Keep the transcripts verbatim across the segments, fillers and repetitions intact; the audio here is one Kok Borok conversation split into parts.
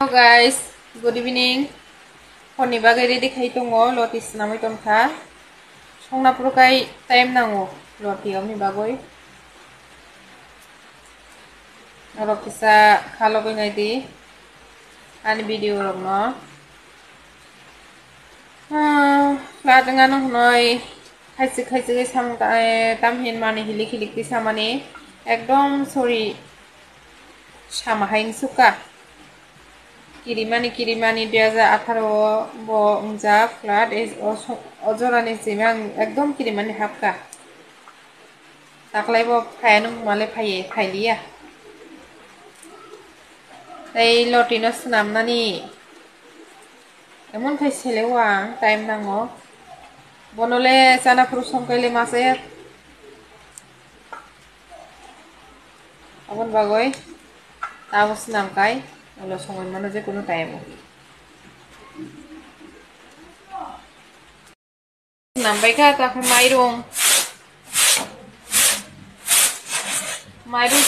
Hello guys, good evening. Honni bagwi ready khai tongo, loti swnamwi tongkha. Songna phuru kai time nango loti obni bagwi. Norok kisa khalogwi naidi ani video rokno. Ah, flat wngano hwnwi khaisik khaisik samung ta-, eh, tam hinmani hilik hilik twi samani ekdom sorry sama hai wngsukha. Kirimani, kirimani dui hajar atharo o bo wngjak flat, o so-, o jorani simi ang ekdom kirimani hapkha. Taklai bo phaiya nung male phaiye, phailiya. Tei lotino swnamnani emon khai sele o ang time nango. Bono le chana phuru song kai le ma chaya. Aboni bagwi tamo swnam kai ulo songwi mano je kunu time o. Nambai kha ta khe mairung. Mairung,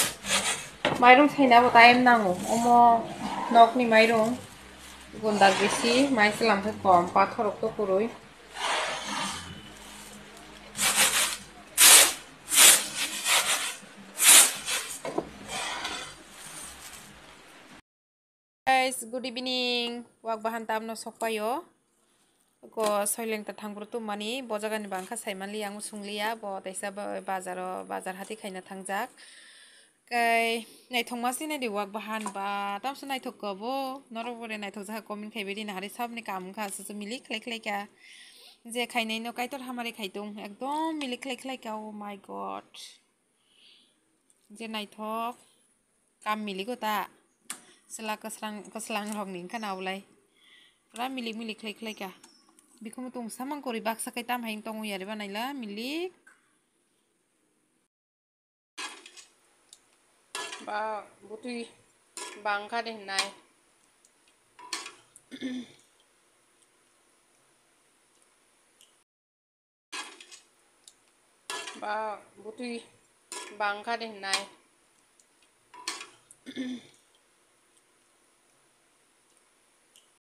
mairung saina bo time nango. Omo nokni mairung. Gundak bisi, mai chwlam khe kom, pathorok to kwrwi. Guys, good evening. Wak bahan tamno sokpaio. Ko soileng ta thangphuru tumani, bo jagani bangkha saimanliya, ang swngliya, bo teisa ba-, bazaro, bazar hati khaina thangjak. Kai naithok ma sinai di wak bahan ba, tamso naithok ko bo, norok bore naithok jaha comment khai bedi nahari sabni kam kha, susu milik khlai khlai kha. Je khainai no kaitor hamari khaitung, ekdom milik khlai khlai kha, oh my God. Je naithok. Kam miligo ta. Chwla kwslang, kwslang rokni wngkha na obolai. Pura milik milik khlai khlai kha. Bikhumu tong samang kwrwi baksa khai tam hai wng tongo yari banaila milik. Ba butwi bangkha de hinai. Ba butwi bangkha de hinai.